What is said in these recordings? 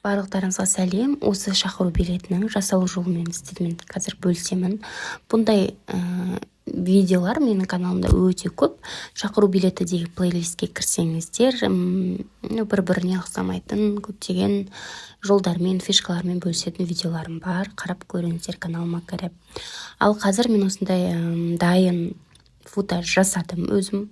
Барлықтарыңызға сәлем! Осы шақыру билетінің жасалу жолымен сіздермен қазір бөлісемін. Бұндай видеолар менің каналымда өте көп. «Шақыру билеті» деген плейлистке кірсеңіздер, бір біріне ұқсамайтын көптеген жолдармен, фишкалармен бөлісетін видеоларым бар. Қарап көріңіздер каналыма кіріп. Ал қазір мен осындай дайын футаж жасадым өзім.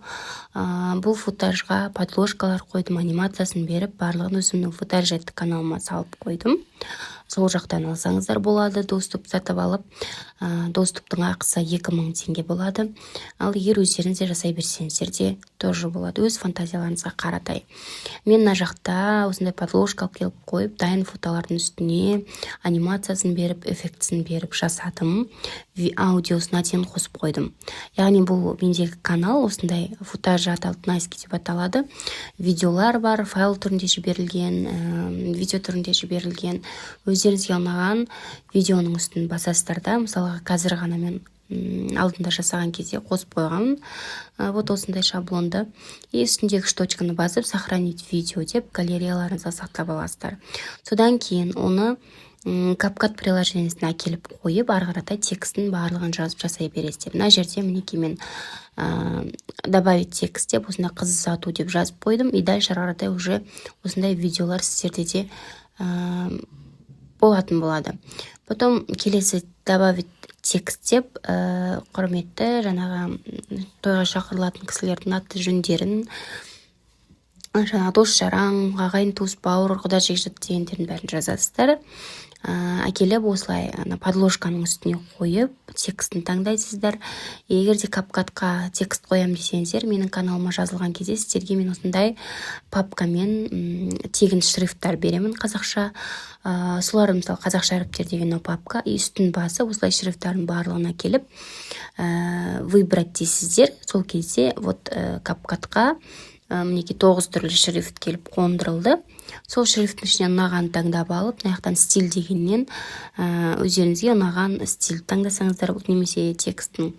Бұл футажға подложкалар қойдым, анимациясын беріп, барлығын өзімнің Футаж каналыма салып қойдым. Сол жақтан алсаңыздар болады, доступ сатып алып. Доступтың ақысы 2000 теңге болады. Ал егер өздеріңіз де жасай берсеңіздер де, тоже болады, өз фантазияларыңызға қаратай. Мен мына жақта осындай подложка алып келіп қойып, дайын фотолардың үстіне анимациясын беріп, эффектісін беріп жасадым, аудиосына дейін қосып қойдым. Яғни бұл мендегі канал осындай «Футаж от Алтынайский» деп аталады. Видеолар бар, файл түрінде жіберілген, видео түрінде жіберілген. Өздеріңізге ұнаған видеоның үстін басасыздар да, мысалға, қазір ғана мен алдында жасаған кезде қосып қойғанмын вот осындай шаблонды, и үстіндегі үш точканы басып, «Сохранить видео» деп галереяларыңызға сақтап аласыздар. Содан кейін оны CapCut приложениесіне әкеліп қойып, ары қаратай текстін барлығын жазып, жасай бересіздер. Мына жерде, мінекей, мен «Добавить текст» деп, осындай «Қыз ұзату» деп жазып қойдым. И дальше ары қаратай уже осындай видеолар сіздерде де болатын болады. Потом келесі «Добавить текст» деп, құрметті жаңағы тойға шақырылатын кісілердің аты жөндерін, жаңағы дос жаран, ағайын туыс, бауыр, құда жекжат дегендердің бәрін жазасыздар. Әкеліп осылай ана подложканың үстіне қойып, текстін таңдайсыздар. Егер де CapCut-қа текст қоямын десеңіздер, менің каналыма жазылған кезде сіздерге мен осындай папкамен тегін шрифттар беремін қазақша. Солар, мысалы, «Қазақша әріптер» деген мынау папка, и үстін басып, осылай шрифттардың барлығына келіп, «Выбрать» дейсіздер. Сол кезде вот CapCut-қа мінекей, тоғыз түрлі шрифт келіп қондырылды. Сол шрифттің ішінен ұнағанын таңдап алып, мына жақтан «Стиль» дегеннен өздеріңізге ұнаған стиль таңдасаңыздар болады немесе тексттің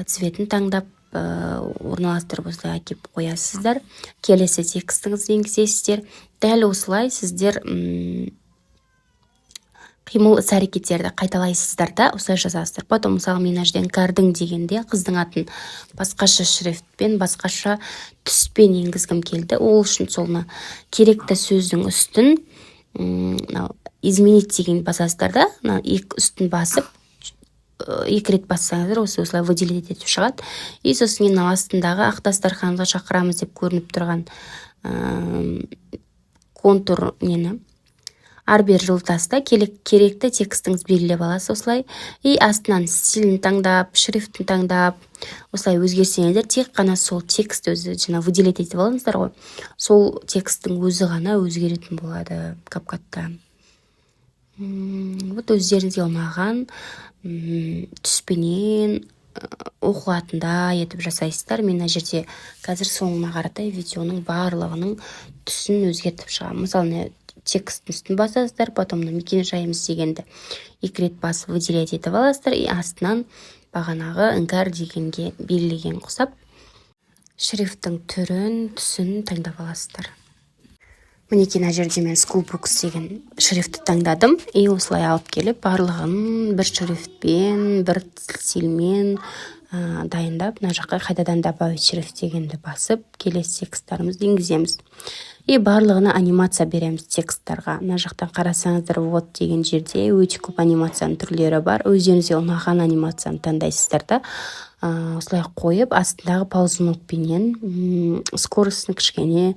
цветін таңдап, орналастырып, осылай әкеліп қоясыздар. Келесі текстіңізді енгізесіздер. Дәл осылай сіздер қимыл, іс әрекеттерді қайталайсыздар да, осылай жазасыздар. Потом, мысалы, мен мына жерде Іңкәрдің дегенде қыздың атын басқаша шрифтпен, басқаша түспен енгізгім келді. Ол үшін сол мына керекті сөздің үстін, мынау «Изменить» деген басасыздар да, мына екі үстін басып, екі рет бассаңыздар, осы осылай выделить етіп шығады. И сосын кейін мынау астындағы «Ақ дастарханға шақырамыз» деп көрініп тұрған контур нені ары бері жылытасыз да, керекті текстіңізді белгілеп аласыз осылай. И астынан стилін таңдап, шрифтін таңдап, осылай өзгерсеңіздер, тек қана сол текст өзі, жаңа выделить етіп алдыңыздар ғой, сол тексттің өзі ғана өзгеретін болады CapCut-та. Вот өздеріңізге ұнаған түспенен оқылатындай етіп жасайсыздар. Мен мына жерде қазір соңына қаратай видеоның барлығының түсін өзгертіп шығамын. Мысалы, мына тексттің үстін басасыздар, потом мына «Мекен жайымыз» дегенді екі рет басып, выделять етіп аласыздар, и астынан бағанағы Іңкәр дегенге белгілеген құсап, шрифттің түрін, түсін таңдап аласыздар. Мінекей, мына жерде мен Schoolbooks деген шрифтті таңдадым. И осылай алып келіп, барлығын бір шрифтпен, бір стильмен дайындап, мына жаққа қайтадан «Добавить шрифт» дегенді басып, келесі тексттарымызды енгіземіз. И барлығына анимация береміз тексттарға. Мына жақтан қарасаңыздар, «Вот» деген жерде өте көп анимацияның түрлері бар. Өздеріңізге ұнаған анимацияны таңдайсыздар да, осылай қойып, астындағы ползунокпенен скоростьін кішкене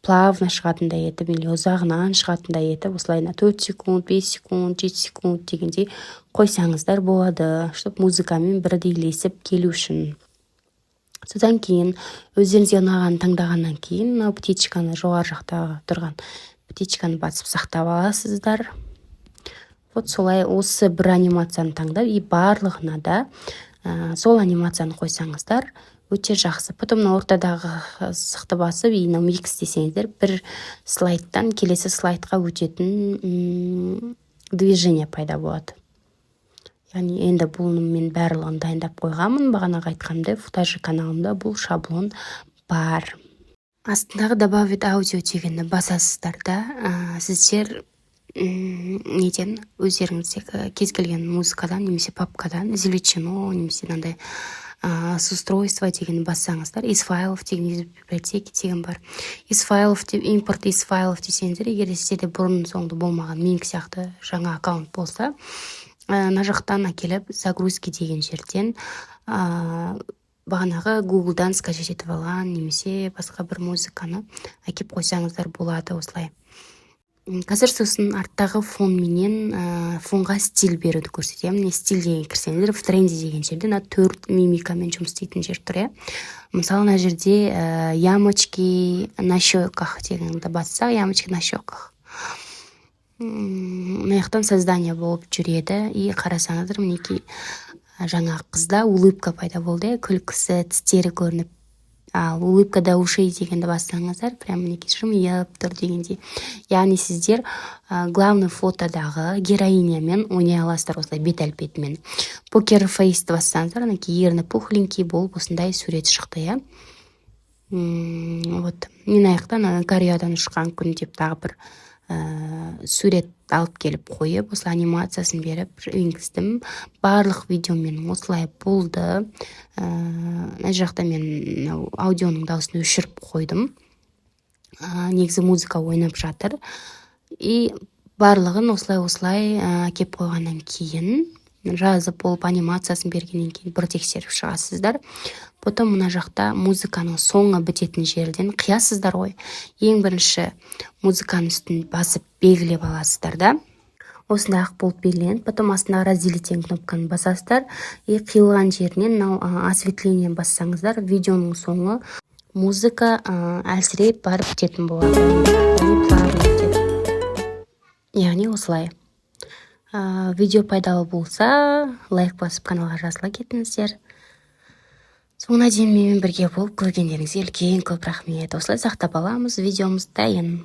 плавно шығатындай етіп или ұзағынан шығатындай етіп, осылай 4 секунд, 5 секунд, 7 секунд дегендей қойсаңыздар болады, чтобы музыкамен бірдейлесіп келу үшін. Содан кейін өздеріңізге ұнағанын таңдағаннан кейін, мынау птичканы, жоғары жақтағы тұрған птичканы басып, сақтап аласыздар. Вот солай осы бір анимацияны таңдап, и барлығына да сол анимацияны қойсаңыздар, өте жақсы. Потом мына ортадағы сызықты басып, и мынау «Микс» десеңіздер, бір слайдтан келесі слайдқа өтетін движение пайда болады. Яғни енді бұны мен барлығын дайындап қойғанмын. Бағанағы айтқанымдай, Футажи каналымда бұл шаблон бар. Астындағы «Добавить аудио» дегенді басасыздар да, сіздер неден, өздеріңіздегі кез келген музыкадан немесе папкадан, «Извлечено» немесе мынандай «С устройства» дегенді бассаңыздар, «Из файлов» деген, «Из библиотеки» деген бар. «Из файлов» деп, «Импорт из файлов» десеңіздер, егер де сіздерде бұрын соңды болмаған, менікі сияқты жаңа аккаунт болса, мына жақтан әкеліп, «Загрузки» деген жерден бағанағы Гуглдан скачать етіп алған немесе басқа бір музыканы әкеп қойсаңыздар болады осылай. Қазір сосын арттағы фонменен, фонға стиль беруді көрсетемін. Міне, «Стиль» деген кірсеңіздер, «В тренде» деген жерде мына төрт мимикамен жұмыс істейтін жер тұр, иә. Мысалы, мына жерде «Ямочки на щеках» дегенді бассақ, «Ямочки на щеках» мына жақтан создание болып жүреді. И қарасаңыздар, мінекей, жаңағы қызда улыбка пайда болды, иә, күлкісі, тістері көрініп. Ал «Улыбка до ушей» дегенді бассаңыздар, прям мінекей, жымиып тұр дегендей. Яғни сіздер главный фотодағы героинямен ойнай аласыздар осылай бет әлпетімен. «Покер фейсті» бассаңыздар, мінекей, ерні пухленький болып, осындай сурет шықты, иә. Вот мен аяқтан ана «Кореядан ұшқан күн» деп тағы бір сурет алып келіп қойып, осылай анимациясын беріп енгіздім. Барлық видео менің осылай болды. Мына жақта мен мынау аудионың дауысын өшіріп қойдым, негізі музыка ойнап жатыр. И барлығын осылай осылай әкеп қойғаннан кейін, жазып болып, анимациясын бергеннен кейін бір тексеріп шығасыздар. Потом мына жақта музыканың соңы бітетін жерден қиясыздар ғой. Ең бірінші музыканың үстін басып, белгілеп аласыздар да, осындай ақ болып белгіленеді. Потом астындағы «Разделить» деген кнопканы басасыздар и қиылған жерінен мынау «Осветление» бассаңыздар, видеоның соңы музыка әлсіреп барып бітетін болады, яғни плавно бітеді. Яғни осылай. Видео пайдалы болса, лайк басып, каналға жазыла кетіңіздер. Соңына дейін менімен бірге болып көргендеріңізге үлкен көп рахмет. Осылай сақтап аламыз, видеомыз дайын.